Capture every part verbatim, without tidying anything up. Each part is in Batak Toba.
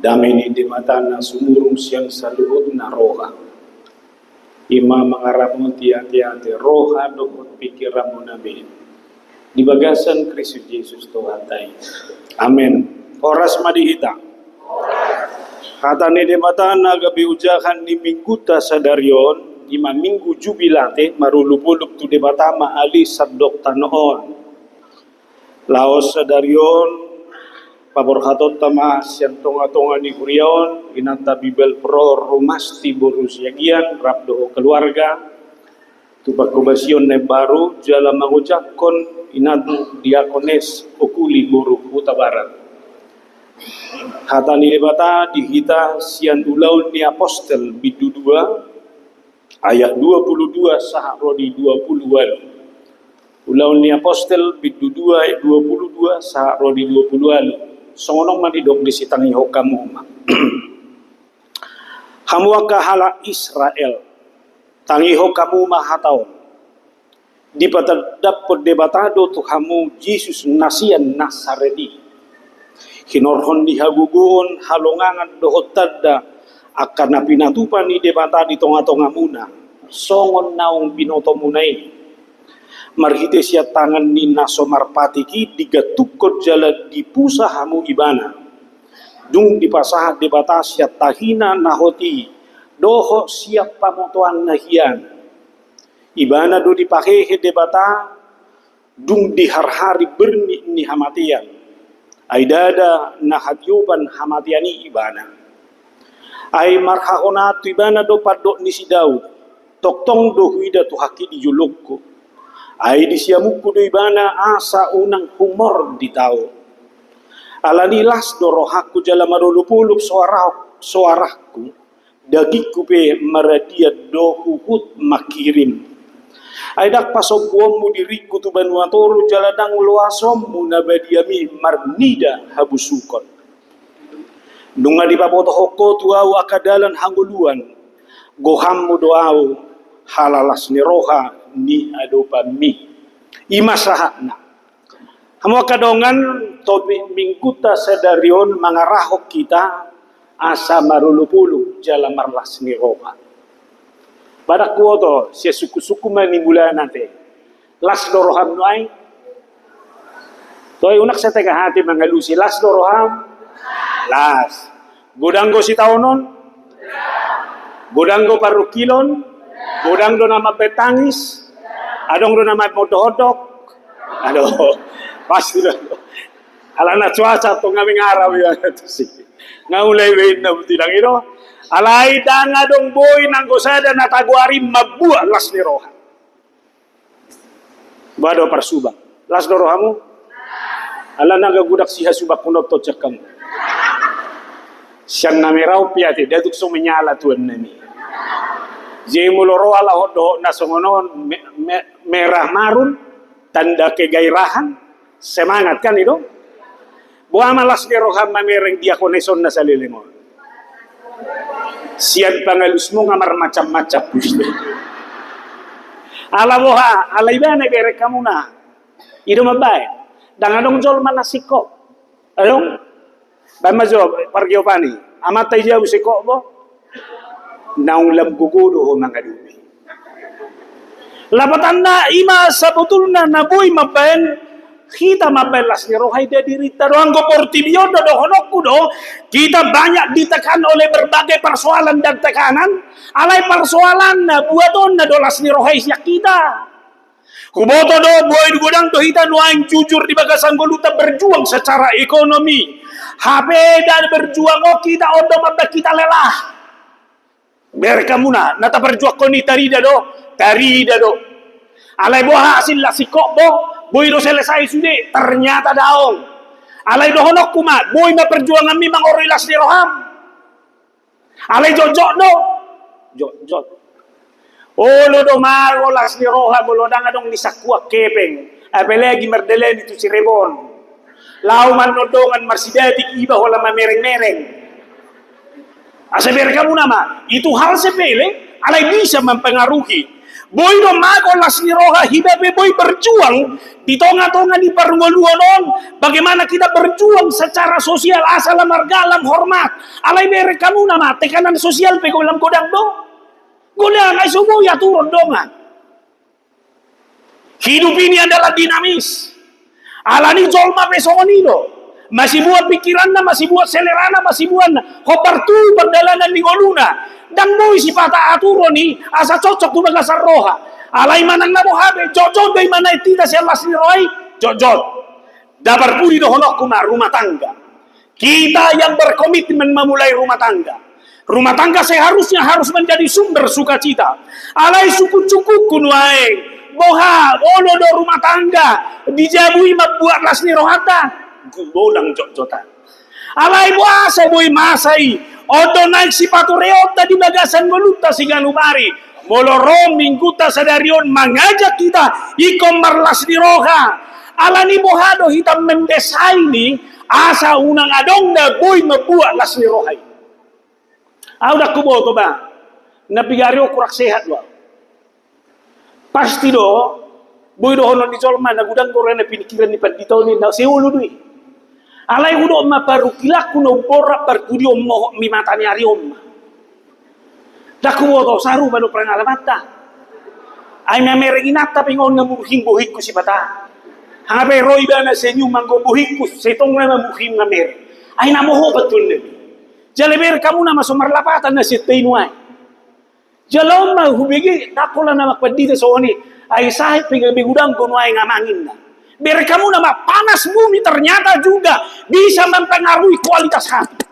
Dame ni Debata na sumurung sian saluhutna roha, i ma mangaramoti ateate, roha dohot pingkiranmuna be di bagasan Kristus Jesus Tuhanta i. Amen. Horas ma di hita. Hata ni Debata na gabe ojahan ni mingguta sadari on, i ma minggu Jubilate, marolopolop tu Debata ma ale sandok tano on. Laos sadari on paborhatonta ma sian tongatonga ni huria on inanta Bibelvrouw Rumasti boru Siagian rap dohot keluarga, tu panghobasion na imbaru jala mangojakhon inanta Diakones Okuli boru Hutabarat. Hata ni Debata di hita sian Ulaon ni Apostel bindu dua, ayat dua pulu dua sahat ro di dua pulu ualu. Ulaon ni Apostel bindu dua ayat dua pulu dua sahat ro di dua pulu ualu. Songon on ma didok disi, tangihon hamu ma. Hamu angka halak Israel, tangihon hamu ma hata on. Dipatandahon Debata do tu hamu Jesus na sian Nasaret i, hinorhon ni hagogoon, halongangan dohot tanda, angka na pinatupa ni Debata di tongatongamuna, songon naung binotomuna i. Marhite sian tangan ni na so marpatik i digantunghon jala dipusa hamu ibana. Dung dipasahat Debata sian tahina na hot i dohot sian pamotoanna hian, ibana do dipahehe Debata dung diharhari bernit ni hamatean. Ai ndada na hatiopan hamatean i ibana. Ai marhahonaan tu ibana do pandok ni si Daud, tongtong do huida Tuhanki di jolongku. Ai di siamunku do ibana asa unang humor di tao. Alani las do rohangku jala marolopolop soara-, soarangku. Dagingku pe maradian do huhut mangkirim. Ai ndang pasombuonmu diringku tu banua toru jala ndang loasonmu na badiami marnida habusukon. Nunga dipabotohon ho tu ahu angka dalan hangoluan, gohanmu do ahu halalas ni roha niadopanmi. I ma sahatna. Hamu angka dongan, topik mingguta sadari on mangarahon hita asa marolopolop jala marlas ni roha. Ba ndang huboto, sian sungkunsungkun ma ni mulana te. Las do roham nuaeng? Toe unang setengah hati mangalusi, las do roham? Las. Godang do sitaonon? Godang do parungkilon? Godang do na mambaen tangis? Adong do na mambaen mondokondok? Adong. Pasti do. Alana cuaca tong nga mengarau ya tusi. Nga mulai baen na butilang i do. Alai ndang adong boi nanggo sada na tagoari mambuat las ni roha. Ba do parsubang. Las do rohamu? Alana nga godang sihasubangkon on tong sian hamu. Sian na merah on pe ate, ndada tung so menyala tuan nami. Jadi molo ro halak on dohot na songon on, me-, me-, merah marun, tanda kegairahan, semangat kan i do? Boha ma las ni roham mamereng diakones on na saleleng on? Sian pangalusmu nga marmacam-macam. Ala boha, ala ibana bereng hamuna. I do mambaen. Ndang adong jolma na singkop. Adong? Baen ma jo pargeopan i. Amanta i jabu singkop bo? Naung lam gogo do ho mangadopi. Lapatanna i ma sabotulna na boi mambaen hita mambaen las ni roha i da dirinta do. Anggo portibi on do dohononku do, kita banyak ditekan oleh berbagai persoalan dan tekanan. Alai persoalanna, buatonna do las ni roha i sian hita. Huboto do, boi godang do hita nuaeng jujur di bagasan ngolunta berjuang secara ekonomi. Hape da berjuang on hita on do mambaen hita lelah. Bereng hamuna, na taparjuangkon i tarida do, tarida do. Alai boha hasilna singkop bo, boi do selesai sude, ternyata daong. Alai dohononku ma, boi ma perjuanganmi mangorui las ni roham. Alai jotjot do, jotjot. Olo do mago las ni roha molo ndang adong ni sangkuan hepeng, apalagi mardalani tu Cirebon. Laho manondongan marsidatik iba holan mamereng-mereng. Asa bereng hamuna ma, itu hal sepele, alai bisa mempengaruhi. Boi do mago las ni roha, hiba pe boi berjuang di tonga-tonga ni parngoluon on, bagaimana kita berjuang secara sosial, asa lam arga lam hormat. Alai bereng hamu nama, tekanan sosial pe lam godang do. Godang, ai so boi aturon dongan. Hidup ini adalah dinamis. Alani jolma pe songon i do. Masibuat pikiranna, masibuat selerana, masibuat hombar tu pardalanan ni ngoluna. Ndang boi sipata aturon i asa cocok tu bagasan roha. Alai manang na boha pe, jotjot do i manaek hita sian las ni roha i, jotjot. Dabar pudi dohononku ma rumah tangga. Kita yang berkomitmen memulai rumah tangga. Rumah tangga seharusnya harus menjadi sumber sukacita. Alai sungkun-sungkunku nuaeng, boha, olo do rumah tangga, di jabu i mambuat las ni rohanta, gumodang jotjotan. Alai boasa boi masa i, on do naeng sipatureonta di bagasan ngolunta siganup ari. Molo ro minggunta sadari on mangajak hita ingkon marlas ni roha. Alani boha do hita mendesain i, asa unang adong na boi mambuat las ni roha i. Au ndang huboto ba, na piga ari on kurang sehat do au. Pasti do, boi dohonon ni jolma na godang do roha na pingkiran ni pandita on i na seolo do i. Alai hudok ma parungkilangku na umborat parpudi on mohop ni mata ni ari on ma. Ndang huboto sarupa do pangalamanta. Ai mamereng inanta pe ngon na muhing bohingku sipata. Hanga pe ro ibana senyum anggo bohingku, sai tong na muhing mamereng. Ai na mohop betul na. Jala bereng hamu nama so marlapatan na setta i nuaeng. Jala on ma hubege, ndang pola nama pandita songon i. Ai sahat pe gabe godang do nuaeng amang inna. Bereng hamu nama panas bumi ternyata juga bisa mempengaruhi kualitas hati.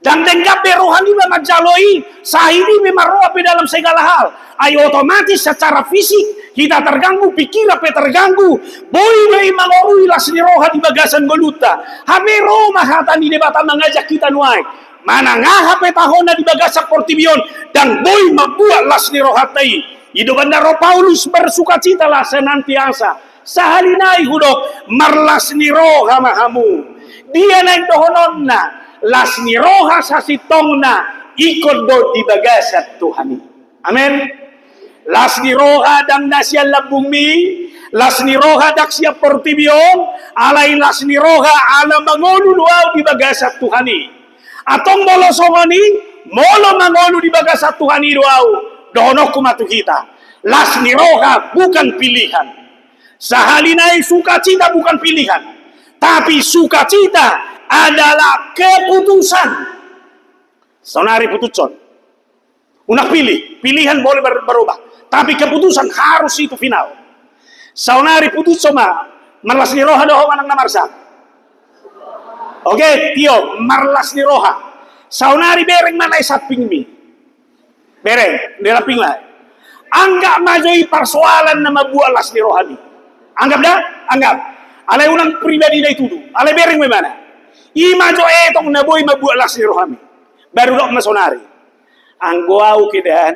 Ndang denggan be roha niba manjalo i, sahit i be marroha pe dalam segala hal. Ai otomatis secara fisik hita terganggu, pikiran pe terganggu. Boi do i mangorui las ni roha di bagasan ngolunta. Hape ro ma hata ni Debata mangajak hita nuaeng. Manang aha pe tahona di bagasan portibi on, ndang boi mambuat las ni rohanta i. I do umbahen na ro Paulus, bersukacitalah senantiasa. Sahali nai hudok, marlas ni roha ma hamu. Dia naeng dohononna, las ni roha sasintongna, ingkon do di bagasan Tuhan i. Amen. Las ni roha ndang na sian lambungmi, las ni roha ndang sian portibi on, alai las ni roha ala mangolu do au di bagasan Tuhan i. Antong molo songon i, molo mangolu di bagasan Tuhan i do au, dohononku ma tu hita. Las ni roha bukan pilihan. Sahali nai sukacita bukan pilihan. Tapi sukacita adalah keputusan. Saonari putushon. Unang pilih, pilihan boleh ber-, berubah. Tapi keputusan harus itu final. Saonari putushon ma, marlas ni roha do ho manang na marsak. Oke, tio, marlas ni roha. Saonari bereng ma na i sampingmi. Bereng, di samping ma. Anggap ma jo i persoalan na mambuat las ni rohami. Anggap da, anggap. Alai unang pribadi na i tudu. Alai bereng ma ibana. I ma jo etong na boi mambuat las ni rohami. Baru dok ma saonari. Anggo au kedan,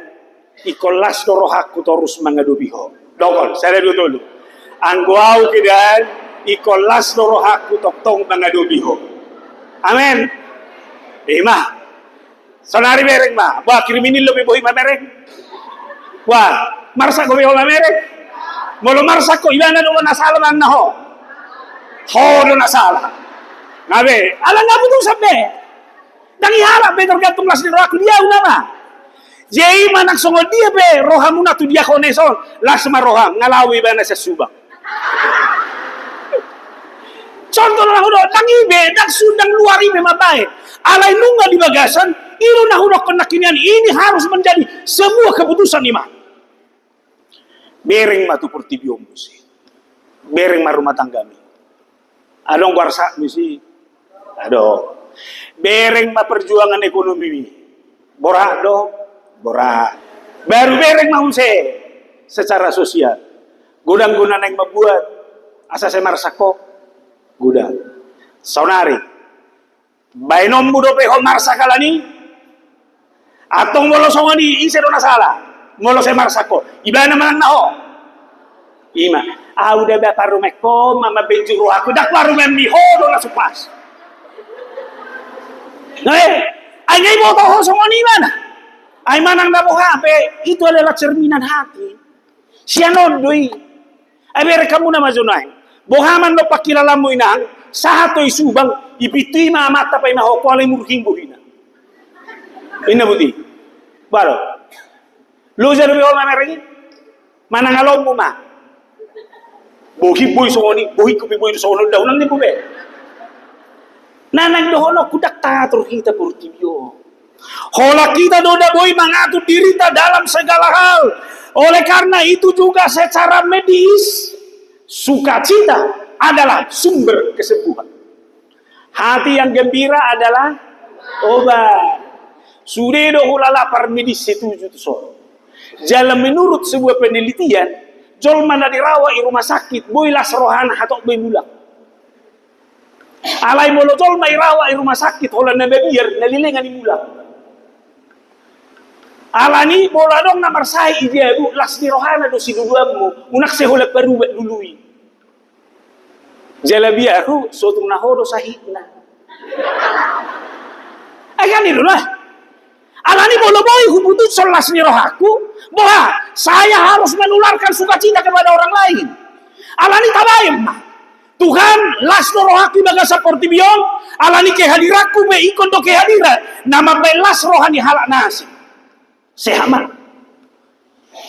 ingkon las do rohangku torus mangadopi ho. Dok on, sada dua tolu. Anggo au kedan, ingkon las do rohangku tongtong mangadopi ho. Amen. Ima. Saonari bereng ma. Bah, kriminal lobi bohi ma bereng. Bah, marsak ho be ho ma bereng. Molo marsak ho, ibana do na sala manang na ho. Ho do na sala. Nga be, ala nga putusan be. Ndang iharap be tergantung las ni rohangku dia unama. Jadi manang songon dia be rohamuna tu dia koneson, las ma roham, nga laho ibana sian Subang. Contoh na hudok, ndang i be, ndang sundang luar i be mambaen. Alai nunga di bagasan, i do na hudokkon nangkinian, ini harus menjadi sebuah keputusan iman. Bereng ma tu portibi on muse. Bereng ma rumah tanggami. Adong goar saat misi. Adong. Bereng ma perjuangan ekonomi. Borat do. Borat. Baru bereng ma muse. Secara sosial. Godang do na naeng mambuat. Asa sai marsak ho. Godang. Saonari. Baenonmu dope ho marsak alani? Antong molo songon i, ise do na sala? Molo sai marsak ho. Ibana manang na ho? Ima. Au da ba parumaen ho, ma mambenjur rohangku. Ndang parumaenmi ho do na so pas. Nah, eh. Ai nga iboto ho songon i ibana. Ai manang na boha pe, itu adalah cerminan hati. Sian on do i. Ai bereng hamu na majo nai. Boha ma na pangkilalaanmu inang, sahat do i Subang, i pintu i ma amanta paima ho, alai murhing bohina. Inna buti. Baru. Loja dope ho mamereng i? Manang alomu ma. Bohi boi songon i, bohingku pe boi do songon on, da unang nimmu be. Nah, naeng dohononku, ndang tator hita portibi on. Holan hita do da boi mangatur dirinta dalam segala hal. Oleh karena itu juga secara medis, sukacita adalah sumber kesembuhan. Hati yang gembira adalah obat. Sude do hulala para medis setuju tu son. Jala menurut sebuah penelitian, jolma na dirawat i rumah sakit, boi las rohana hatop boi mulak. Alai molo jolma dirawat i rumah sakit, holan na mabiar, na lelengan i mulak. Alani molo adong na marsae i jabu, las ni rohana do siluluanmu, unang sai holan parubat lului. Jala biar hu, so tung na ho do sahitna. Ai kan i do na. Alani molo boi huputushon las ni rohangku, boha, saya harus menularkan sukacita kepada orang lain. Alani tabaen ma. Tuhan, las do rohangku di bagasan portibi on, alani kehadiranku pe ingkon do kehadiran na mambaen las roha ni halak na asing. Sehat ma.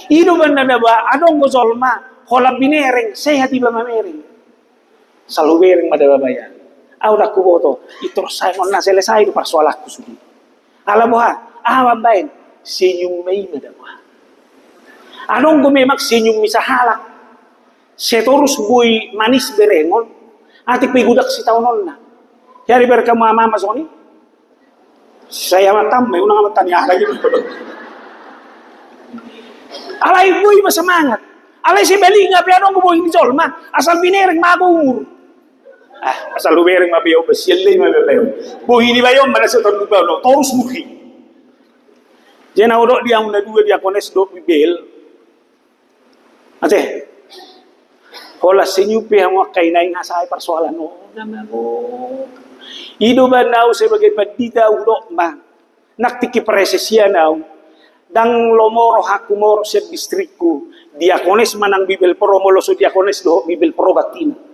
I do umbahen na daba, adong do jolma, holan binereng, sehat iba mamereng. Asal hubereng ma daba baen. Au ndang huboto, i tor sai on na selesai do parsoalanku sude. Ala boha, aha mambaen, senyum ma i ma da boha. Adong do memang senyum ni sahalak. Setorus boi manis berengon, atik pe godang sitaononna. Jadi bereng hamu ama-ama songon i. Sai amanta ma i, unang amanta ni aha lagi. Alai boi ma semangat. Alai sebalikna pe adong do bohi ni jolma, asal binereng mago umur. Ah, asal hubereng ma bayo, basian lei ma bayo. Bohi ni bayo, mana so tolu bayo, torus muhi. Jadi na hudok di hamu na dua diakones dohot bibel. Ate. Holan senyum pe hamu angka ina, ingasahi parsoalan on, na mago. I do umbahen au sebagai pandita hudok ma. Nang tingki presesian au. Ndang lomo rohangku morot sian distrikku. Diakones manang bibel pro, molo so diakones dohot bibel pro baktina.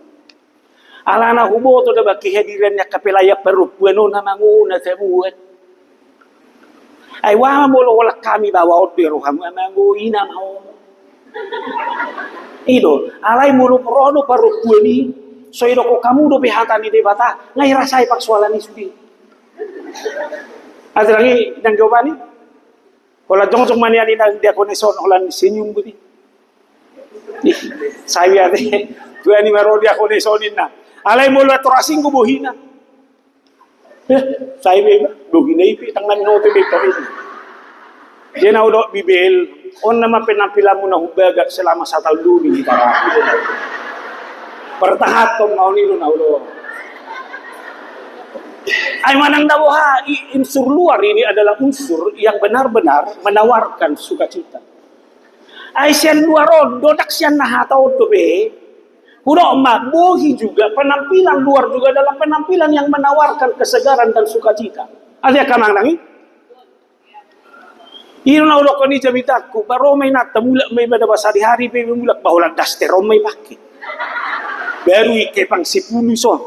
Alana huboto daba kehadiran ni angka pelayan parompuan on na mango na tabuat. Ai boha ma molo holan hami baoa on do i rohamu, mango ina ma on. I do, alai molo pro do parompuan i, so idokkon hamu dope hata ni Debata, nga irasai parsoalan i sude. Ate, nang i, nang jawaban i. Holan jongjong ma nian inang diakones on, holan senyum buti. Ih, sai be ate. Tua ni maro diakones on inna. Alai molo tor asing do bohina. Eh, sai be, bohina i pe, tangan no te be tor i. Jadi na hudok bibel, on nama penampilanmu na humbaga selama sataon dua minggu terakhir. Pertahankan ma on, i do na hudok. Ai manang da boha, i-, unsur luar ini adalah unsur yang benar-benar menawarkan sukacita. Ai sian luar on do, ndang sian na hata on dope. Hudok ma, bohi juga, penampilan luar juga adalah penampilan yang menawarkan kesegaran dan sukacita. Ate angka amang nang i. I do na hudokkon i jamitangku, ba ro ma inanta, mulak ma iba daba sadihari pe mulak, ba holan daster on ma ipake. Baru i kepang sepuluh son.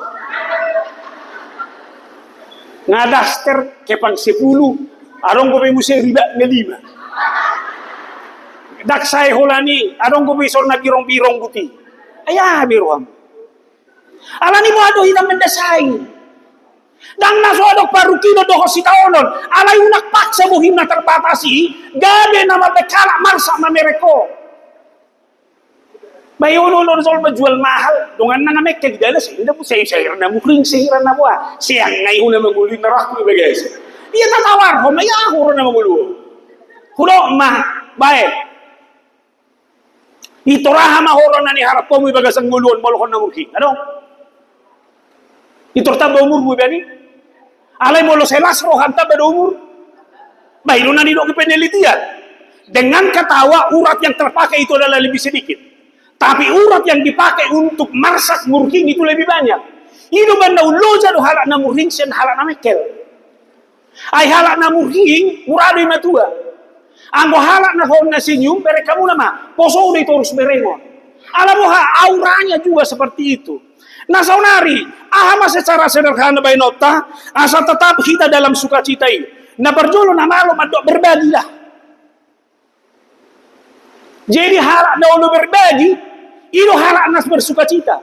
Nga daster kepang sepuluh, adong dope muse ribakna lima. Ndang sae holan i, adong dope ison na birong-birong buti. Ai aha be rohamu? Alani boha do hita mandasai? Ndang na so adong parungkilon dohot sitaonon, alai unang paksa bohim na terbatas i gabe na mambaen halak marsak mamereng ho. Ba i olo-olo do jolma jual mahal, dongan na nga mengkel di dalan, sai inda, sai, sai hira na murhing, sai hira na boha, sai anggo i hona mangolu i na rohangku di bagasan. Ia tatawarhon ma, ia ahu ro na mangolu. Hudok ma, bae. I tor aha ma horon na niharapmu di bagasan ngolu on molo hon na murhing? Adong? I tor tamba umurmu iba ni? Alai molo sai las roham, tamba do umur? Ba i do na nidok penelitian. Dengan ketawa, urat yang terpakai itu adalah lebih sedikit. Tapi urat yang dipakai untuk marsak murhing itu lebih banyak. I do umbahen na umloja do halak na murhing sian halak na mengkel. Ai halak na murhing, mura do i matua. Anggo halak na holan na senyum, bereng hamu nama, poso do i torus berengon. Ala boha, auranya juga seperti itu. Na saonari, aha ma secara sederhana baenonta, asa tetap hita dalam sukacita i. Na parjolo na malo mandok berbagilah. Jadi halak na olo berbagi, i do halak na bersukacita.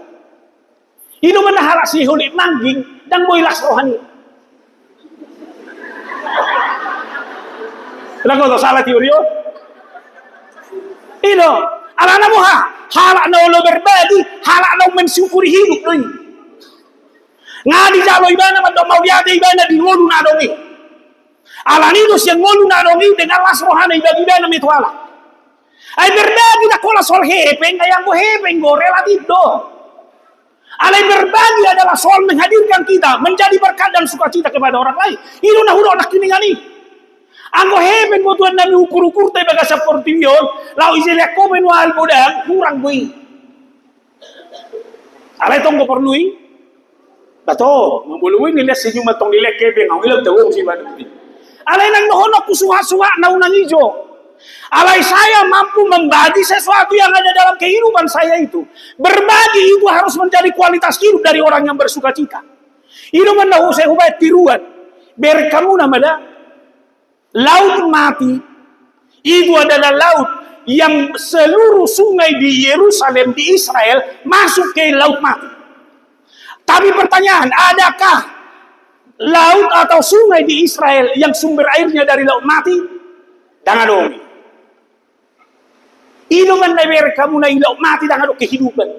I do mana halak siholit mangging, ndang boi las rohana i. Lagu tu salah teori on. I do, alana boha, halak na olo berbagi, halak na mensyukuri hidup do i. Nga dijalo ibana mandok mauliate ibana di ngolu na adong i. Alani do sian ngolu na adong i dengan las rohana ibagi ibana ma i tu halak. Ai berbagi ndang holan soal hepeng, ai anggo hepeng do relatif do. Alai berbagi adalah soal menghadirkan kita menjadi berkat dan sukacita kepada orang lain. I do na hudok nangkiningan i. Anggo hepeng do tuan nami ukur-ukurta i bagasan portibi on, laho ijelean ho pe nuaeng godang, hurang do i. Alai tong do porlu i. Ba tong, molo boi nilehon senyuman tong nilehon hepeng, au nilehon tau si badu. Alai nang dohononku suhat-suhat na unang ijo. Alai saya mampu membagi sesuatu yang ada dalam kehidupan saya itu. Berbagi itu harus menjadi kualitas hidup dari orang yang bersukacita. I do mana saya hubaen tiruan. Bereng hamu nama da. Laut Mati itu adalah laut yang seluruh sungai di Yerusalem, di Israel, masuk ke Laut Mati. Tapi pertanyaan, adakah laut atau sungai di Israel yang sumber airnya dari Laut Mati? Ndang adong. I do mana bereng hamu na i Laut Mati ndang adong kehidupan.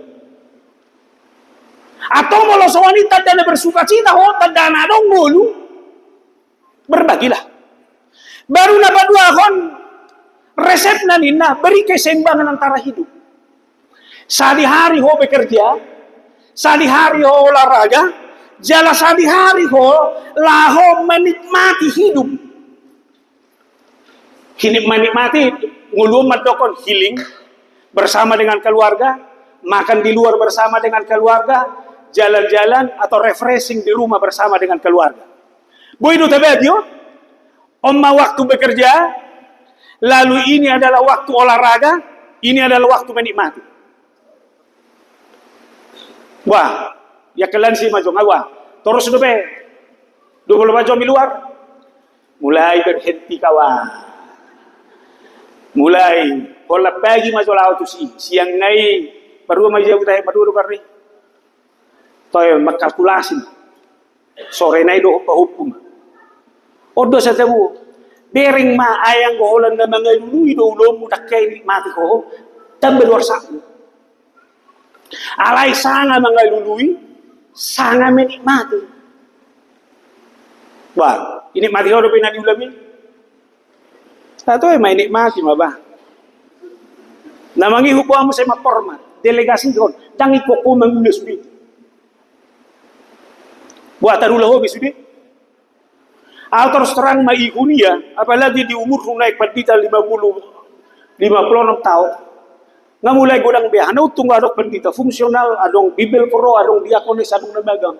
Atau molo songon i tanda na bersukacita ho, tanda na adong ngolu. Berbagilah. Baru na paduahon resepna ninna, beri keseimbangan antara hidup. Sadihari ho bekerja, sadihari ho olahraga, jala sadihari ho laho menikmati hidup. Hinik menikmati, ngolu on mandok on healing bersama dengan keluarga, makan di luar bersama dengan keluarga, jalan-jalan atau refreshing di rumah bersama dengan keluarga. Boi do tabagi on, on ma waktu bekerja, lalu ini adalah waktu olahraga, ini adalah waktu menikmati. Wah, ya kelan si majong awa. Torus dope. Dua puluh empat jam di luar. Mulai berhenti kawan. Mulai, holan pagi ma jo laho tusi. Siang nai, parua ma i jabu tahe, parua do karni. Toe, mangkalkulasi. Sore nai do hompa-hompu ma. On do satabu. Bereng ma, ai anggo holan na mangalului do ulaonmu, ndang hea nikmati ho. Tamba luar saku. Alai sanga mangalului, sanga menikmati. Bah, inikmati ho dope na niula i. Satahu ma inikmati ma bah. Na mangihut boha muse ma format, delegasi do on, ndang ingkon ho mangula sude. Boha tarula ho be sude. Au terus terang ma i huria, apalagi di umurhu naik pandita lima puluh, lima puluh enam tahun. Nga mulai godang be aha na untung, adong pandita fungsional, adong Bibel pro, adong diakonis, adong na magang.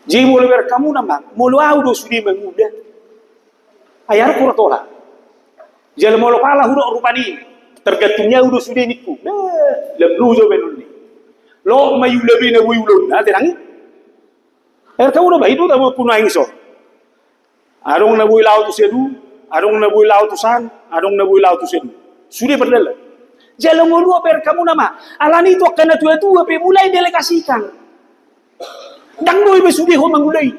Jadi molo bereng hamu nama, molo au do sude mangula. Ai adong hurang tolap. Jala molo pala hudok rupani, tergantung i au do sude ningku. Nah, lam lujo be nunni. Lo ma iula be na boi ulaonna, tenang i. Akhirna udah bah, itu tabo punai so. Adong na boi laho tu sedu, adong na boi laho tu san, adong na boi laho tu sedu. Sude pardala. Jala ngolu bereng hamu nama. Alani tu angka na tua-tua pe mulai delegasikan. Ndang boi be sude ho mangula i.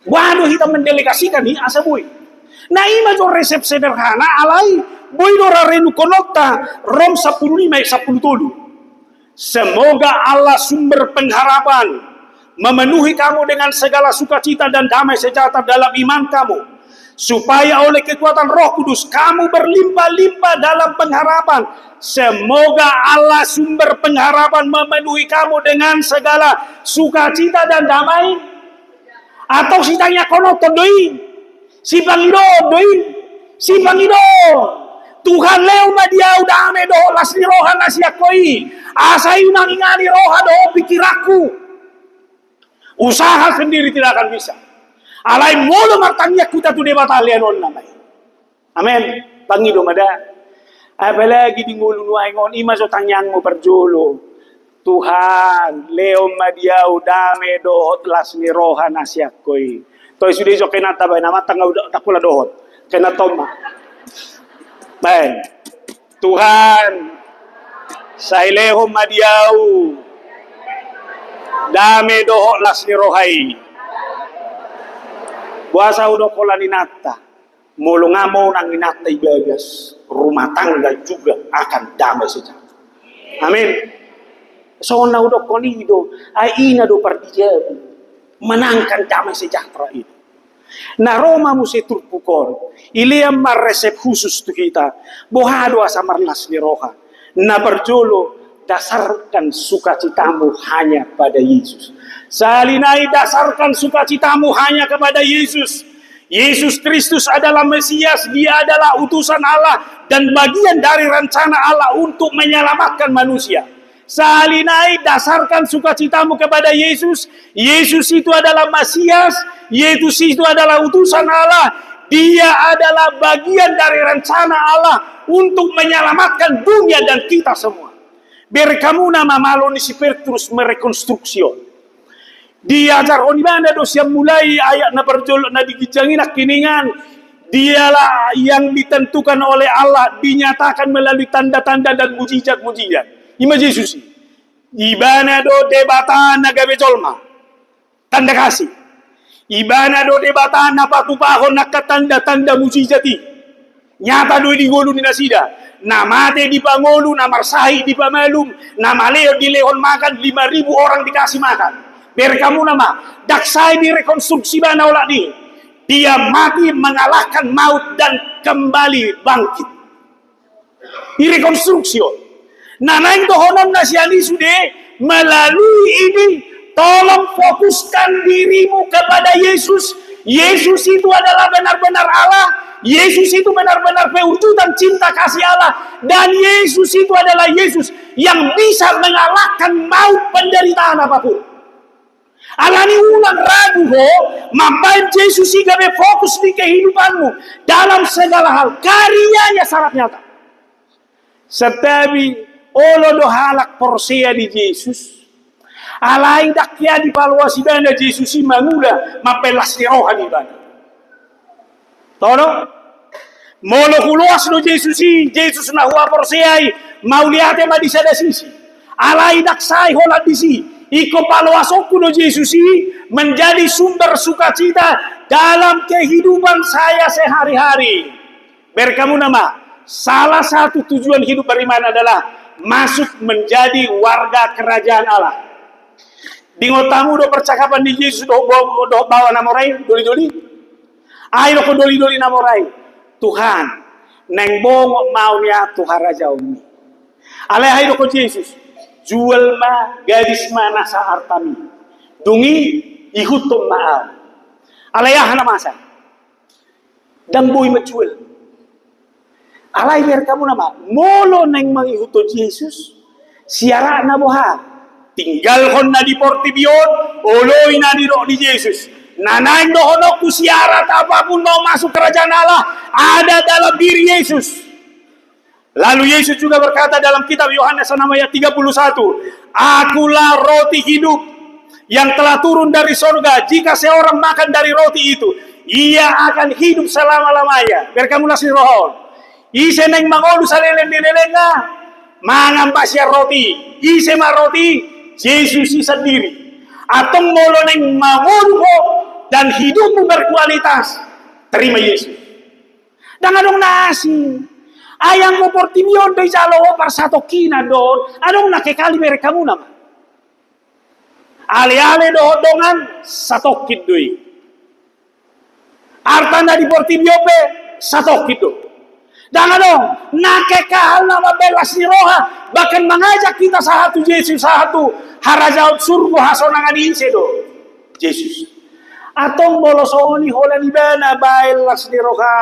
Boha do hita mendelegasikan i asa boi. Na i ma jo resep sederhana alai boi do ra renungkononta Rom sapuluh lima ayat sapuluh tolu. Semoga Allah sumber pengharapan memenuhi kamu dengan segala sukacita dan damai sejahtera dalam iman kamu, supaya oleh kekuatan Roh Kudus kamu berlimpah-limpah dalam pengharapan. Semoga Allah sumber pengharapan memenuhi kamu dengan segala sukacita dan damai. Atau sitangiangkononta do i. Sipangidoon do i. Sipangidoon. Tuhan, lehon ma di au dame dohot las ni roha na sian Ho i, asa i mangingani roha dohot pikiranku. Usaha sendiri tidak akan bisa. Alai molo martangiang hita tu Debata, lehononna ma i. Amen. Pangido ma da. Apalagi di ngolu nuaeng on, i ma jo tangiangmu parjolo. Tuhan, lehon ma di ahu dame dohot las ni roha na sian Ho i. Toe sude jo kena tabaen, amang tangga udah tak pula dohot. Kena toma. Baen. Tuhan, sai lehon ma di ahu dame dohot las ni roha i. Boasa hudok holan inanta? Molo nga monang inanta i bagas, rumah tangga juga akan damai sejahtera. Amin. Songon na hudokkon i do, ai ina do pardijabu manangkan damai sejahtera i. Na ro ma muse turpuk on, ilean ma resep khusus tu hita. Boha do asa marlas ni roha? Na parjolo, dasarkan sukacitamu hanya pada Yesus. Sahali nai dasarkan sukacitamu hanya kepada Yesus. Yesus Kristus adalah Mesias, Dia adalah utusan Allah dan bagian dari rencana Allah untuk menyelamatkan manusia. Sahali nai dasarkan sukacitamu kepada Yesus. Yesus itu adalah Mesias, Yesus itu adalah utusan Allah. Dia adalah bagian dari rencana Allah untuk menyelamatkan dunia dan kita semua. Berkamu nama malo ni si Petrus merekonstruksi on. Diajarhon ibana do sian mulai ayat na parjolo na di ginjang i nangkiningan. Dialah yang ditentukan oleh Allah, dinyatakan melalui tanda-tanda dan mujizat-mujizat. I ma Jesus i. Ibana do Debata na gabe jolma. Tanda kasih. Ibana do Debata na patupahon angka tanda-tanda mujizat i. Nyata do i di ngolu ni nasida. Na mate dipangolu, na marsahit dipamalum, na maleon dilehon makan, lima ribu orang dikasih makan. Berkamu nama, ndang sai direkonstruksi ibana olat ni. Dia mati mengalahkan maut dan kembali bangkit. Direkonstruksi on. Na naeng dohononna sian i sude, melalui ini, tolong fokuskan dirimu kepada Yesus. Yesus itu adalah benar-benar Allah. Yesus itu benar-benar perwujudan cinta kasih Allah. Dan Yesus itu adalah Yesus yang bisa mengalahkan maut, penderitaan apapun. Alani unang ragu ho mambaen Jesus i gabe fokus ni kehidupanmu dalam segala hal. Karyanya sangat nyata. Santabi, olo do halak porsea di Jesus. Alai ndang hea dipaloas ibana Jesus i mangula mambaen las ni roha di ibana. Tong do? Molo huloas do Jesus i, Jesus na huhaporseai, mauliate ma di sada sisi. Alai ndang sai holan disi, ingkon paloasonku do Jesus i menjadi sumber sukacita dalam kehidupan saya sehari-hari. Berkamu nama, salah satu tujuan hidup beriman adalah masuk menjadi warga kerajaan Allah. Diingot hamu do percakapan ni Jesus dohot ba-, dohot baoa na mora i, doli-doli? Aha didok doli-doli na mora i? Tuhan, naeng bongot ma au nian tu harajaonmi. Alai aha didok Jesus? Jual ma, gadis ma nasa artami. Dung i ihuthon ma au. Alai aha na masa? Ndang boi manjual. Alai berkamu nama, molo naeng mangihuthon Jesus, syaratna boha? Tinggalhon na di portibi on, oloi na nidok ni Jesus. Na naeng dohononku, syarat apapun mau masuk kerajaan Allah ada dalam diri Yesus. Lalu Yesus juga berkata dalam kitab Yohanes enam ayat tiga puluh satu, "Akulah roti hidup yang telah turun dari sorga. Jika seorang makan dari roti itu, ia akan hidup selama-lamanya." Berkamu las ni roha on. Ise naeng mangolu saleleng ni lelengna, mangan ma sian roti. Ise ma roti? Jesus i sandiri. Antong molo naeng mangolu ho dan hidupmu berkualitas, terima Yesus. Ndang adong na asing. Ai anggo portibi on do ijalo ho parsatongkinan do on. Adong na kekal i, berkamu nama. Ale-ale dohot dongan satongkin do i. Arta na di portibi on pe satongkin do. Ndang adong na kekal na mambaen las ni roha, bahkan mangajak hita sahat tu Jesus, sahat tu harajaon surgo hasonangan i ise do? Jesus. Antong molo songon i holan ibana baen las ni roha.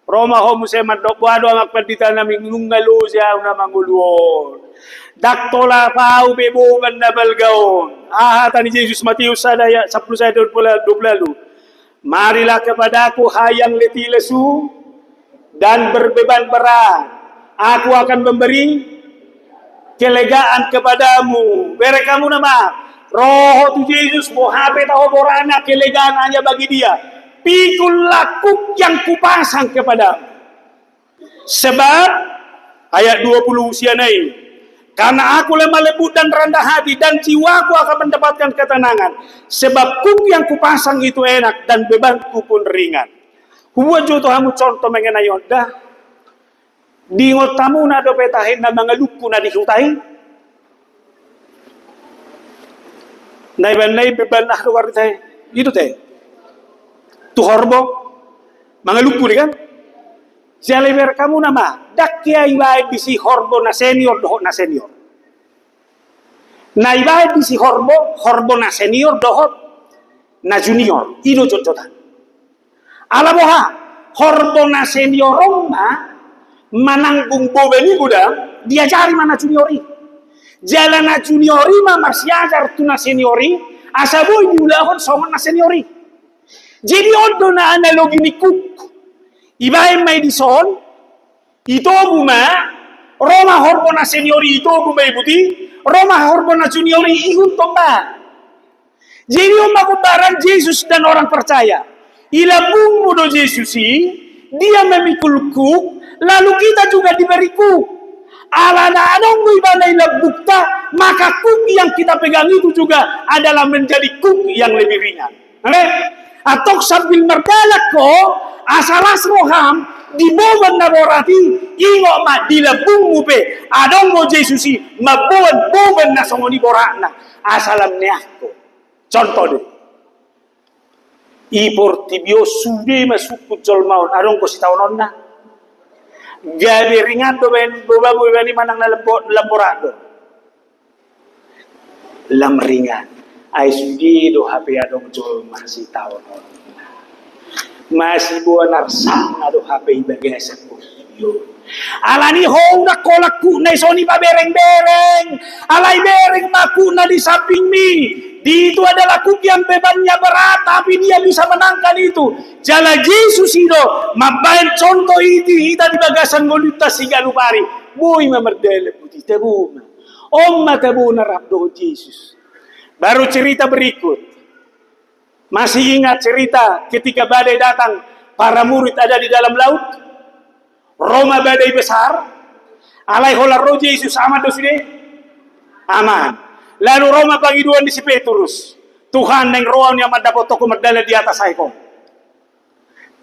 Ro ma ho muse mandok, "Boha do amang pandita nami, nunga loja au na mangolu on. Ndang tolap au be boban na balga on." Aha hata ni Jesus? Mateus sada ayat sampulu sada, dua puluh, dua puluh ualu. "Marilah kepadaku hai yang letih lesu, dan berbeban berat. Aku akan memberi kelegaan kepadamu. Bereng hamu nama, ro ho tu Jesus, boha pe taho borana, kelegaan hanya bagi dia. Pikullah kuk yang kupasang kepadamu. Sebab, ayat dua puluh usiana i, karena aku lemah lembut dan rendah hati, dan jiwaku akan mendapatkan ketenangan. Sebab kuk yang kupasang itu enak dan bebanku pun ringan. Hubuat jo tu hamu contoh mengenai on da. Diingot hamu na dope tahe na mangalungku na di huta i. Na ibaen na i beban na do warita i. Itu te. Tu horbo. Mangalungku di kan? Jala ibereng hamu nama. Ndang hea ibaen disi horbo na senior dohot na senior. Na ibaen disi horbo, horbo na senior dohot na junior. I do jotjotan. Ala boha, horbo na senior on ma mananggung boban i, godang diajari ma na junior i. Jala na junior i ma marsiajar tu na senior i, asa boi diulahon songon na senior i. Jadi on do na analogi ni kuk. Ibaen ma i dison, itogu ma, ro ma horbo na senior i, itogu ma i buti, ro ma horbo na junior i, ihuthon ma. Jadi on ma gombaran Jesus dan orang percaya. I lambungmu do Jesus i, dia memikul kuk, lalu kita juga diberi kuk. Alana adong do ibana i lambungta, maka kuk yang kita pegang itu juga adalah menjadi kuk yang lebih ringan. Oke? Antong sambil mardalan ho, asa las roham di boban na borat i, ingot ma di lambungmu pe adong do Jesus i, mamboan boban na songon i boratna, asa lam neang ho. Contoh do. I portibi on sude ma sungkun jolma on, adong do sitaononna. Gabe ringan do baen bobamu, baen i manang na lam bo-, lam borat do. Lam ringan. Ai sude do hape adong jolma sitaononna. Masiboan arsakna do hape i bagasan portibi on. Alani ho unang holan kuk na dison i pabereng-bereng. Alai bereng ma kuk na di sampingmi. Di itu adalah kuk yang bebannya berat, tapi dia bisa menangkan itu. Jala Jesus i do mambaen contoh i di hita di bagasan ngolunta siganup ari. Boi ma mardalan buti, tabo ma. On ma tabona rap dohot Jesus. Baru cerita berikut. Masih ingat cerita ketika badai datang, para murid ada di dalam laut? Ro ma badai besar, alai holan ro Jesus, aman do sude? Aman. Lalu ro ma pangidoan ni si Petrus, Tuhan, naeng ro ahu nian mandapothon ho mardalan di atas aek on.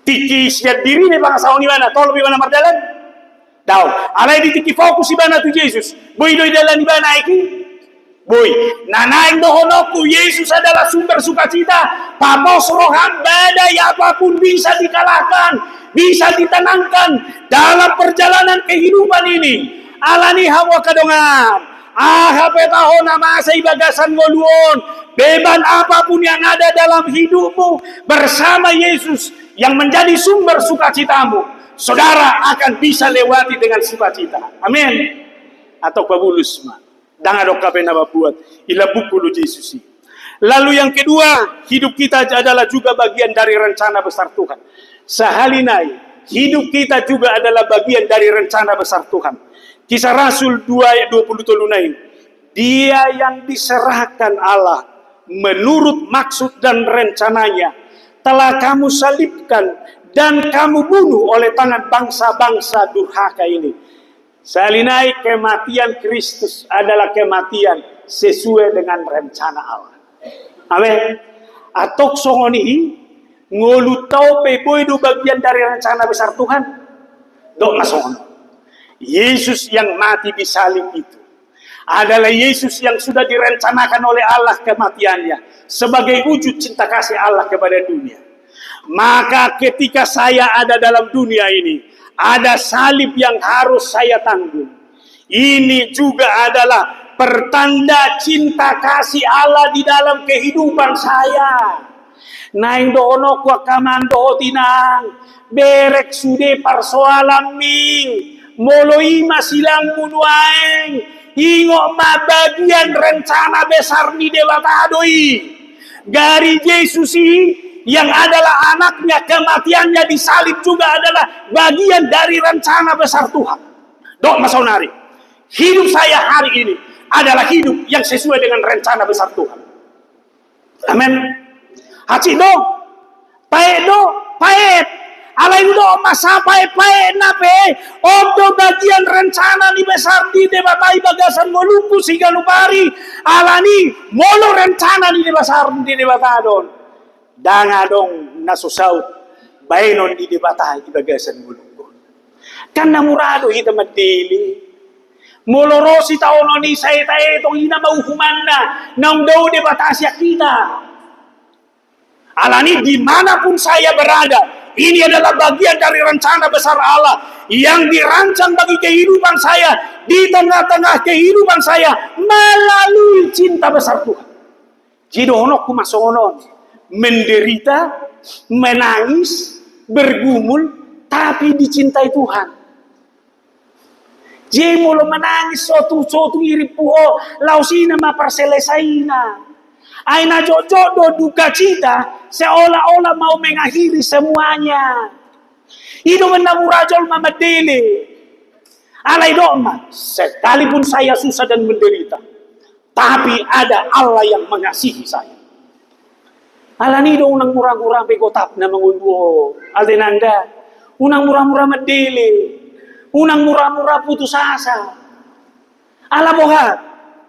Tingki sian dirina i pangasahon ibana, tolop ibana mardalan? Daong. Alai di tingki fokus ibana tu Jesus, boi do idalan ibana aek i? Boi. Na naeng dohononku, Jesus adalah sumber sukacita. Papos roham, badai apapun bisa dikalahkan, bisa ditenangkan dalam perjalanan kehidupan ini. Alani hamu angka dongan, aha pe taho na masa i bagasan ngolu on, beban apapun yang ada dalam hidupmu, bersama Yesus yang menjadi sumber sukacitamu, saudara akan bisa lewati dengan sukacita. Amin. Antong pabulus ma. Ndang adong hape na mambuat, i lambungku do Jesus i. Lalu yang kedua, hidup kita adalah juga bagian dari rencana besar Tuhan. Sahali nai, hidup kita juga adalah bagian dari rencana besar Tuhan. Kisah Rasul dua ayat dua puluh tolu nai. Dia yang diserahkan Allah menurut maksud dan rencananya telah kamu salibkan dan kamu bunuh oleh tangan bangsa-bangsa durhaka ini. Sahali nai kematian Kristus adalah kematian sesuai dengan rencana Allah. Amin. Antong songon i, ngolunta on pe boi do bagian dari rencana besar Tuhan? Dok ma songon. Yesus yang mati di salib itu adalah Yesus yang sudah direncanakan oleh Allah kematiannya sebagai wujud cinta kasih Allah kepada dunia. Maka ketika saya ada dalam dunia ini, ada salib yang harus saya tanggung. Ini juga adalah pertanda cinta kasih Allah di dalam kehidupan saya. Naeng dohononku angka amang dohot inang, bereng sude parsoalanmi, molo i ma silangmu nuaeng, ingot ma bagian rencana besar ni Debata do i. Gari Jesus i, yang adalah anaknya, kematiannya di salib juga adalah bagian dari rencana besar Tuhan. Dok ma saonari, hidup saya hari ini adalah hidup yang sesuai dengan rencana besar Tuhan. Amin. Hansit do, paet do, paet. Alai didok ma sapaet-paetna pe, on do bagian rencana ni besar ni Debata di bagasan ngolungku siganup ari. Alani molo rencana ni besar ni Debata do on, ndang adong na so saut baenon ni Debata di bagasan ngolungku. Kan na mura do hita mandele. Molo ro sitaonon i, sai taetong, i nama uhumanna, naung dao Debata sian hita. Alani dimanapun saya berada, ini adalah bagian dari rencana besar Allah yang dirancang bagi kehidupan saya, di tengah-tengah kehidupan saya, melalui cinta besar Tuhan. Jadi dohononku ma songon on, menderita, menangis, bergumul, tapi dicintai Tuhan. Jadi molo manangis sotung-sotung i rimpu ho, laos i nama parselesaina. Ai na jotjot do duka cita, seolah-olah mau mengakhiri semuanya. I do umbahen na mura jolma mandele. Alai dok ma, sekalipun saya susah dan menderita, tapi ada Allah yang mengasihi saya. Alani do unang mura-mura be gotap na mangolu on. Alde nanda, unang mura-mura mandele, unang mura-mura putus asa. Ala boha,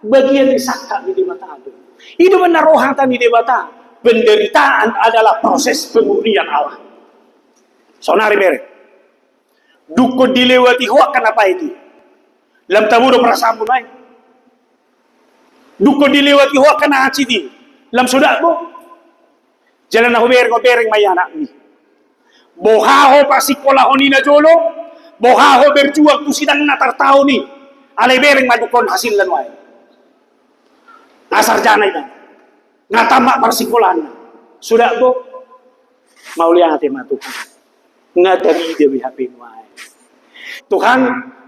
bagian ni sangkap ni Debata do. I do umbahen na ro hata ni Debata, penderitaan adalah proses pemurnian Allah. Sonari bere. Dungkon dilewati ho angka na paet i, lam tabo do perasaanmu nuaeng. Dungkon dilewati ho angka na hansit i, lam so dao bo. Jala na hubereng, hubereng ma i anakmi. Boha ho pasingkolahon i na jolo, boha ho berjuang tu sidang na tartaon i. Alai bereng ma dungkon hasilna nuaeng. Nga sarjana i, nga tamat parsingkolaanna. So dao bo. Mauliate ma Tuhan. Nga tarida be hape nuaeng. Tuhan,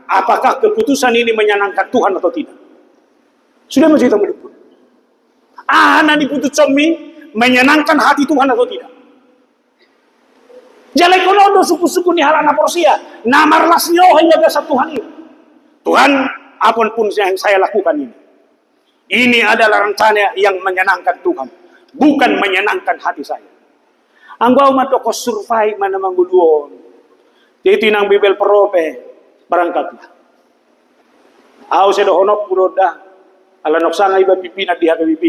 apakah keputusan ini menyenangkan Tuhan atau tidak? Sudah mencerita mendukung. Aha na niputushonmi menyenangkan hati Tuhan atau tidak? Jala ingkon on do sungkun-sungkun ni halak na porsea, na marlas ni roha i bagasan Tuhan i. Tuhan, apapun yang saya lakukan ini, ini adalah rencana yang menyenangkan Tuhan, bukan menyenangkan hati saya. Anggo au mandok survive ma na mangolu on. Jadi inang bibel prope, berangkatlah. Au sai dohononku do da, ala naung sanga iba pimpinan di H K B P.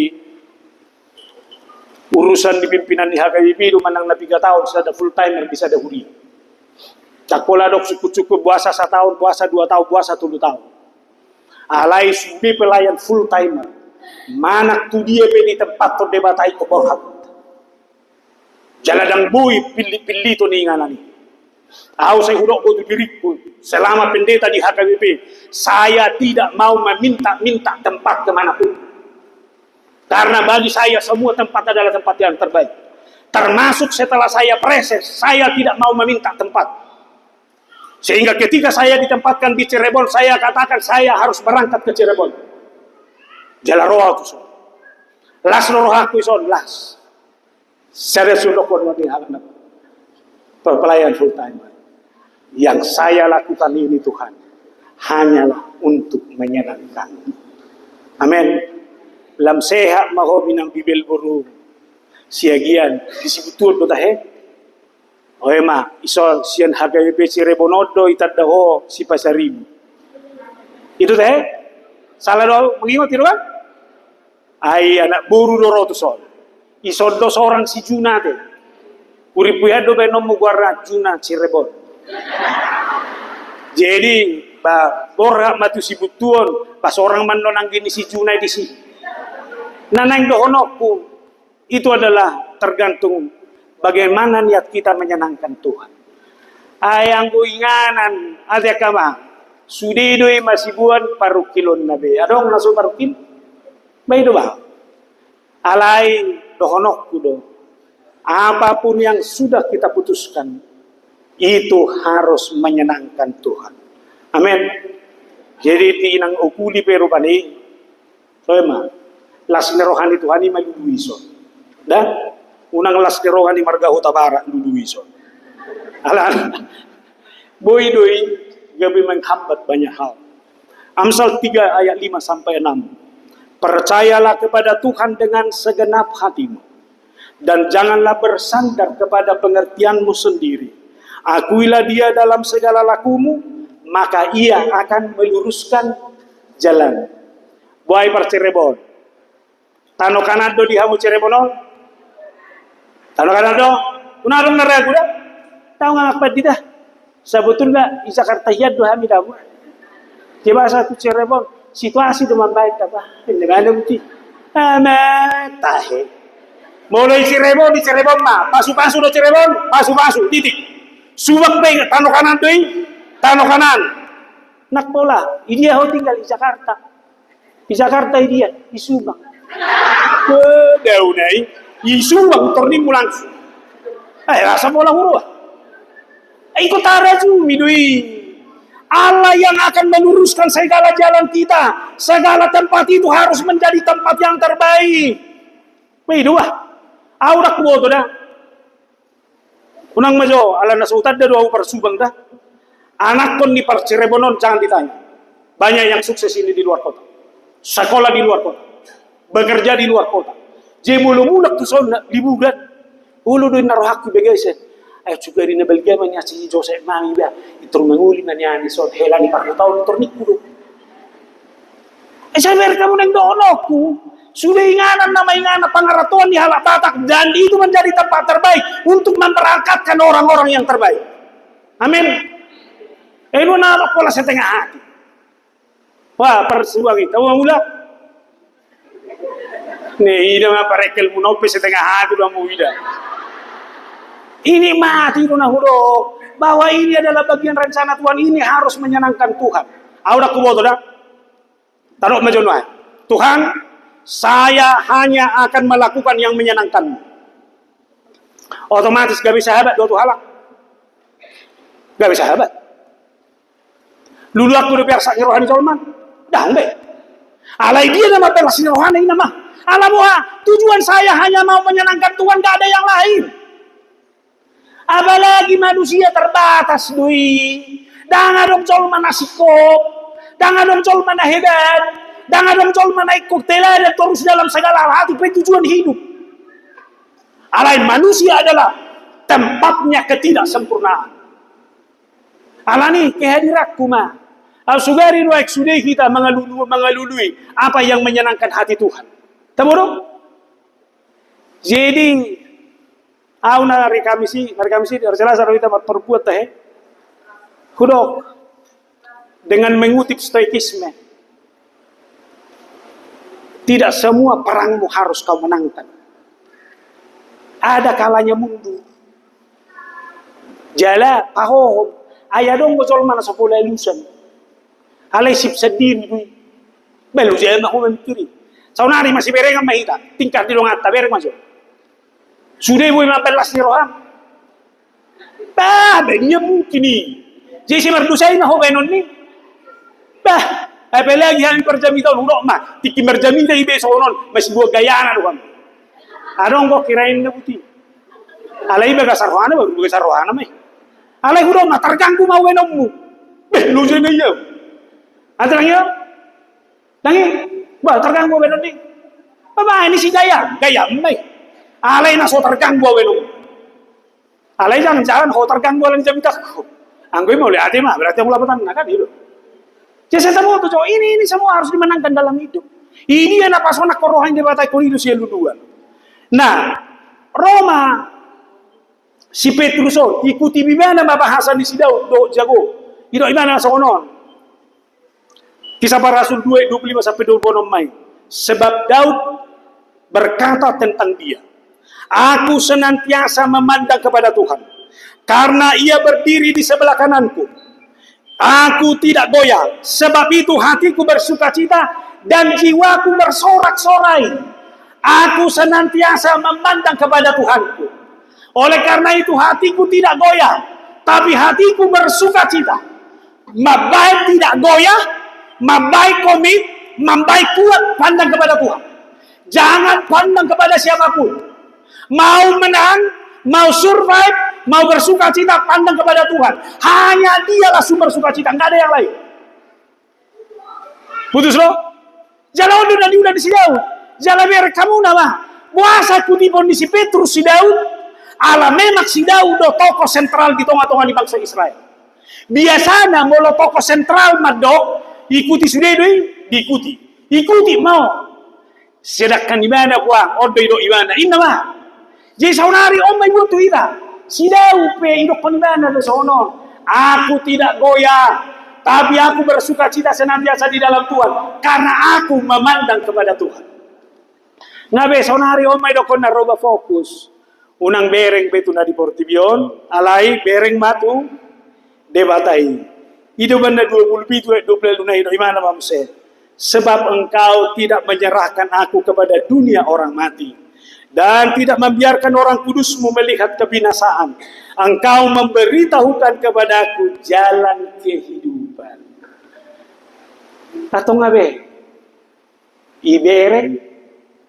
Urusan di pimpinan di H K B P do manang na piga taon sada full timer di sada huria. Ndang pola adong sungkun-sungkun boasa sataon, boasa dua taon, boasa tolu taon. Alai sude pelayan full timer, manang tu dia pe ditempathon Debata ingkon borhat. Jala ndang boi pillit-pilliton inganan i. Au sai hudok do tu diringku, selama pendeta di H K B P, saya tidak mau meminta-minta tempat ke mana pun. Karena bagi saya semua tempat adalah tempat yang terbaik. Termasuk setelah saya praeses, saya tidak mau meminta tempat. Sehingga ketika saya ditempatkan di Cirebon, saya katakan saya harus berangkat ke Cirebon. Jala ro au tuson. Las do rohangku dison, las. Sada sudokkon ma di halak na pe-, pelayan full time. Yang saya lakukan ini, Tuhan, hanyalah untuk menyenangkan. Amin. Lam sehat ma ho, inang bibel boru Siagian, di Sibuntuhon do tahe? Oe ma, dison sian H K B P Cirebon on do itanda ho Sipasaribu. I do tahe? Sala do au mangingot i do kan? Ai anak boru do ro tuson. Dison do sorang si Juna te. Hurimpu i do baenonmu goarna, Juna Cirebon. Jadi, ba, borhat ma tu Sibuntuhon, ba sorang ma annon anggi ni si Juna i disi. Na naeng dohononku, itu adalah tergantung bagaimana niat kita menyenangkan Tuhan. Ai anggo inganan, ate angka amang, sude do i masibuan parungkilonna be. Adong na so parungkil? Ba i do ba. Alai dohononku do, apapun yang sudah kita putuskan, itu harus menyenangkan Tuhan. Amin. Jadi, di inang Okuli pe rupani, so, ema, las ni roha ni Tuhan i malului dison. Da? Unang las ni roha ni marga Hutabarat lului ison. Ala boi do i gabe menghambat banyak hal. Amsal tiga ayat lima sampai enam. Percayalah kepada Tuhan dengan segenap hatimu, dan janganlah bersandar kepada pengertianmu sendiri. Akuilah Dia dalam segala lakumu, maka Ia akan meluruskan jalan. Boha i parcirebon. Tano kanan do di hamu Cirebon on? Tano kanan do? Unang adong na ragu da? Tau nga mangpandita. Sabotulna i Jakarta hian do hami da. Dia bahasa tu Cirebon, situasi do mambaen da bah. Ini mana uti? Ama tahe. Molo i Cirebon, di Cirebon ma. Pasu-pasu do Cirebon, pasu-pasu, titik. Subang pe tano kanan do i, tano kanan. Nang pola, i dia ho tinggal i Jakarta. I Jakarta i dia, i Subang. Dauna i, i Subang tornimu langsung. Eh, rasa pola huroha. Eh, iko tarajumi do i. Allah yang akan meluruskan segala jalan kita. Segala tempat itu harus menjadi tempat yang terbaik. Mei do bah. Au dak boto da. Unang ma jo, ala na so hutanda do au par Subang da. Anakkon ni par Cirebon on jangan ditanya. Banyak yang sukses ini di luar kota. Sekolah di luar kota. Bekerja di luar kota. Jadi molo mulak tu son liburan. Olo do inna rohangku bagesen. Ayo juga di na balga ma ni asi Josep mami ba. Itur manguli ma ni ani son. Hela ni parhutaon itur nikku do. Eh, sabar kamu nang dohononku. Sude inganan nama inganan pangaratoan ni halak Batak, dan itu menjadi tempat terbaik untuk memberangkatkan orang-orang yang terbaik. Amin. Eh, lu nama pola setengah hati. Wah, persuang itu mau mulak. Nih, ini mah parekel munope setengah hati udah mau ida. Ini mati itu nah, udah. Bahwa ini adalah bagian rencana Tuhan, ini harus menyenangkan Tuhan. Au dak kuboto da. Taruh ma jolo nuaeng. Tuhan, saya hanya akan melakukan yang menyenangkanmu. Otomatis gabe sahabat do tu halak. Gabe sahabat. Luluanku do pe arsak ni roha ni jolma. Dang be. Alai dia nama pelas ni rohana i nama. Ala boha, tujuan saya hanya mau menyenangkan Tuhan, gak ada yang lain. Apalagi manusia terbatas do i. Dang adong jolma na singkop, dang adong jolma na hebat, dang adong jolma na ingkon teladan torus dalam segala hal, hati pe tujuan hidup. Alai manusia adalah tempatnya ketidaksempurnaan. Alani kehadiranku ma. Au sugari nuaeng sude hita mangalulu, mangalului apa yang menyenangkan hati Tuhan. Tabo do? Jadi, au na hari Kamis i, hari Kamis i, hari Selasa do hita marparbuat tahe. Hudok, dengan mengutip stoikisme, tidak semua perangmu harus kau menangkan. Ada kalanya mundur. Jala, pahohom, ai adong do jolma na so pola alusan. Alai sip sandiri do i. Balu jama ho mamikiri. Saonari masiberengan ma hita, tingkat di donganta bereng ma jo. Sude boi mambalas ni roham. Bah, badia mungkin i. Jadi si mardosa i ma ho baenon ni. Bah, apalagi hami parjamita on, hudok ma, tingki marjamita i be sonon, masibuat gayana do hami. Adong kok kirain na buti. Alai bagasan rohana, baru bagasan rohana ma i. Alai hudok ma, terganggu ma baenonmu. Beh, lo jana iya. Ada lagi ya? Lagi? Bah, terganggu baenon ni. Bah, bah, ini si gaya, gaya ma i. Alai na so terganggu baenonmu. Alai jangan-jangan ho terganggu ala ni jamitangku. Anggo i mauliate ma, berarti au lapatanna kan, i do. Jadi saya tahu tuh, cowok, ini, ini semua harus dimenangkan dalam hidup. Ini yang apa sonang ko roha ni Debata i, ko i do sian luluan. Nah, Roma, si Petrus on, ikuti ibana ma bahasa ni si Daud, do jago. I do ibana songon on. Kisah Para Rasul dua ayat dua puluh lima sampai dua puluh enam ma i. Sebab Daud berkata tentang dia, "Aku senantiasa memandang kepada Tuhan, karena Ia berdiri di sebelah kananku. Aku tidak goyah, sebab itu hatiku bersukacita dan jiwaku bersorak-sorai. Aku senantiasa memandang kepada Tuhanku. Oleh karena itu hatiku tidak goyah, tapi hatiku bersukacita." Mambaen tidak goyah, mambaen komit, mambaen kuat, pandang kepada Tuhan. Jangan pandang kepada siapapun. Mau menang, mau survive, mau bersukacita, pandang kepada Tuhan. Hanya Dialah sumber sukacita, nggak ada yang lain. Putus lo? Jala on do na niula ni si Daud. Jala bereng hamu nama. Boasa ikutihon ni si Petrus si Daud? Ala memang si Daud do tokoh sentral di tonga-tonga ni bangsa Israel. Biasana molo tokoh sentral mandok, ikuti sude do i, diikuti. Ikuti ma on. Sedangkan ibana, buang, on do idok ibana. Inna ma. Jadi saonari on ma ibuat tu hita. Si Daud pe idokkon ibana do songon on. Aku tidak goyah, tapi aku bersukacita senantiasa di dalam Tuhan, karena aku memandang kepada Tuhan. Nga be, saonari on ma idokkonna, roba fokus. Unang bereng be tu na di portibi on, alai bereng ma tu Debata i. I do banda dua pulu pitu ayat dua pulu lima, na i do ibana ma muse. Sebab Engkau tidak menyerahkan aku kepada dunia orang mati, dan tidak membiarkan orang kudus-Mu melihat kebinasaan. Engkau memberitahukan kepadaku jalan kehidupan. Antong nga be, ibereng,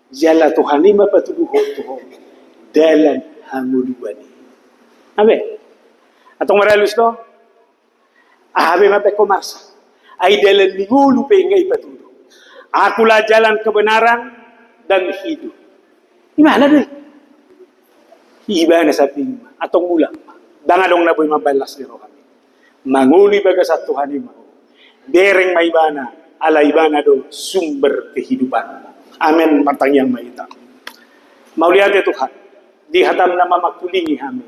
jala Tuhan i ma patuduhon tu ho dalan hangoluan i. Nga be? Antong marhalus do? Aha be mambaen ho marsak? Ai dalan ni ngolu pe nga ipatudu. Akulah jalan, kebenaran, dan hidup. Ibana do i. Ibana samping ma, antong mulak ma. Ndang adong na boi mambaen las ni roha. Mangolu i bagasan Tuhan i ma. Bereng ma ibana, ala ibana do sumber kehidupan. Amen, martangiang ma hita. Mauliate Tuhan, di hataM na mamangkulingi hami.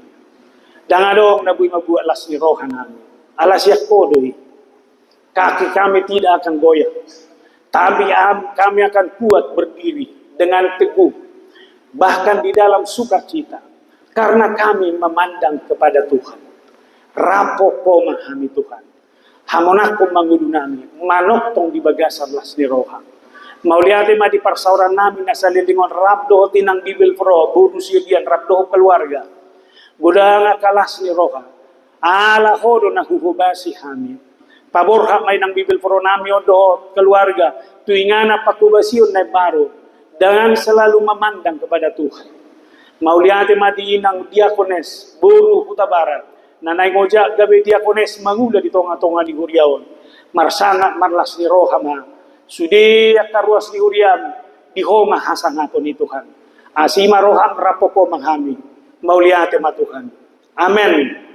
Ndang adong na boi mambuat las ni roha nami. Ala sian Ho do i. Kaki kami tidak akan goyah, tapi am-, kami akan kuat berdiri dengan teguh, bahkan di dalam sukacita, karena kami memandang kepada Tuhan. Rap Ho ma hami Tuhan. Hamonangkon ma ngolu nami, manongtong di bagasan las ni roha. Mauliate ma di parsaoran nami na saleleng on, rap dohot inang Bibelvrouw, boru Siagian, rap dohot keluarga. Godang angka las ni roha. Ala Ho do na huhobasi hami. Paborhat ma inang Bibelvrouw nami on dohot keluarga tu inganan panghobasion na imbaru, dengan selalu memandang kepada Tuhan. Mauliate ma di inang diakones, boru Hutabarat, na naeng ojak gabe diakones mangula di tonga-tonga ni huria on. Marsangap marlas ni roha ma. Sude angka ruas ni huriaM, di Ho ma hasangapon i Tuhan. Asi ma rohaM, rap Ho ma hami. Mauliate ma Tuhan. Amen.